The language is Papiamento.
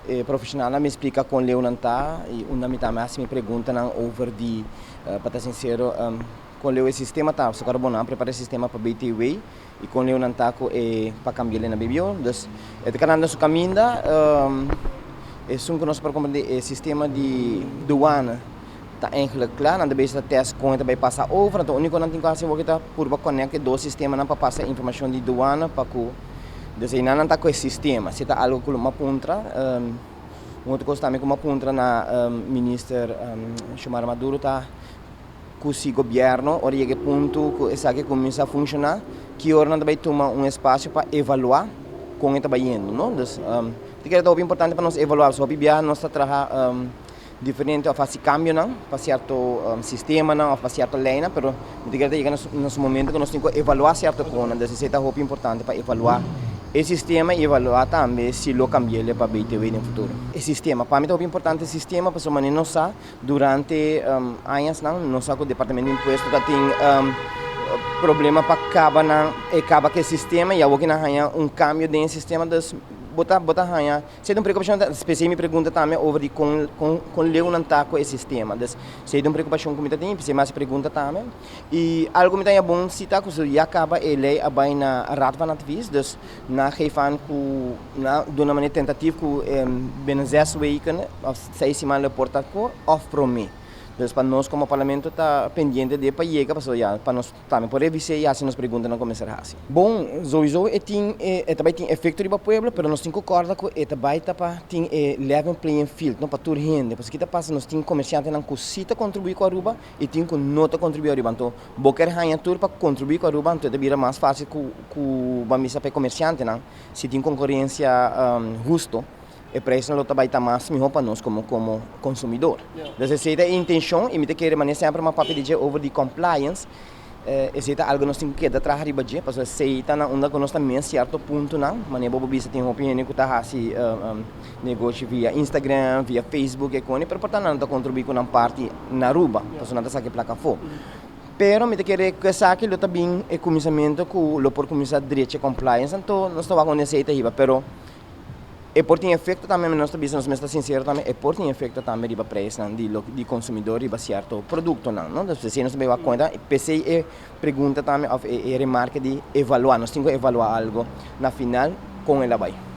E profesionalnan mi splica con leu nan ta y unda mi tambe haci mi preguntanan over di, pa ta sincero, con leu e sistema ta. So cada bo nan a prepara e sistema pa BTW y con leu nan ta cu e pa cambi'el na BBO. Dus e ta canando su caminda. Esun cu nos por comprende e sistema di douane ta eigenlijk cla. Nan ta bezig ta test con e ta bay pasa over. Anto unico nan tin cu haci awor ta purba connect e dos sistemanan pa pasa e informacion di douane pa cu. Dus einan nan ta ku e sistema. Si ta algo ku lo m'a puntra, un otro kos tambe ku m'a puntra na Minister Xiomara Maduro ta ku si gobièrnu ora yega e punto ku esaki kuminsá funshoná, ki ora nan ta bai tuma un espasio pa evaluá kon e ta bai yendo, no? Dus ta kere ta hopi importante pa nos evaluá. Hopi biaha nos ta traha diferente of hasi cambionan pa cierto sistemanan of pa cierto leynan, pero mi ta kere ta yega na su momento cu nos tin cu evalua cierto conan, dus esey ta hopi importante pa evalua e sistema y evalua tambe si lo cambiele pa BTW den futuro. E sistema, pa mi ta hopi importante e sistema pasobra manera nos sa durante añasnan nos sa cu departamento di impuesto ta tin problema pa caba nan e caba cu e sistema y awor ki nan haya un cambio den e sistema dus bo ta bo ta haya. Si ta un preokupashon ta spesial mi pregunta tambe over di kon kon kon leu nan ta ku e sistema. Dus si ta un preokupashon ku mi ta tin, p'esei mi hasi pregunta tambe. I algu mi ta haña bon si ta ku su ya kaba e lei a bai na Raad van Advies, dus nan geef aan ku nan duna manera tentativ ku binnen zes weken òf seis siman lo por ta ku òf promé. Dus pa nos komo parlamento ta pendiente di e pa yega pasobra ya pa nos Tambe por revis'é i hasi nos preguntanan ku mester hasi. Bon, souiso e tin e ta bai tin efekto riba pueblo, pero nos tin ku kòrda ku e ta bai ta pa tin e level playing field, no pa tur hende. Pasobra ki ta pasa, nos tin komersiantenan ku si ta kontribuí ku Aruba i tin ku no ta kontribuí Aruba. Anto bo ker haña tur pa kontribuí ku Aruba, anto e ta bira mas fásil ku ku bo a misa pa e komersiantenan si tin konkurensia husto. E prijsnan lo ta bai ta mas mihó pa nos komo komo konsumidor. Dus esei ta e intenshon i mi ta kere manera semper mi a papia di dje over di compliance, esei ta algu nos tin ku keda traha riba dje pasobra esei ta na unda ku nos ta mes sierto puntonan, manera bo por bisa tin hopi hende ku ta hasi negoshi via Instagram, via Facebook e koni, pero por ta nan no ta kontribuí ku nan parti na Aruba pasobra nan ta saka e plaka afó. Pero mi ta kere ku esaki lo ta bin e kuminsamentu ku lo por kuminsá drecha compliance, anto nos ta wak unda esei ta hiba pero. E por tin efecto tambe, nos ta bisa, nos mester ta sincero tambe, e por tin efecto tambe riba prijsnan di lo di consumidor riba cierto productonan, no? Entonces p'esei nos ta bay wak cuenta, p'esei e pregunta tambe of e remarke di evalua, nos tin cu evalua algo na final con el a bay.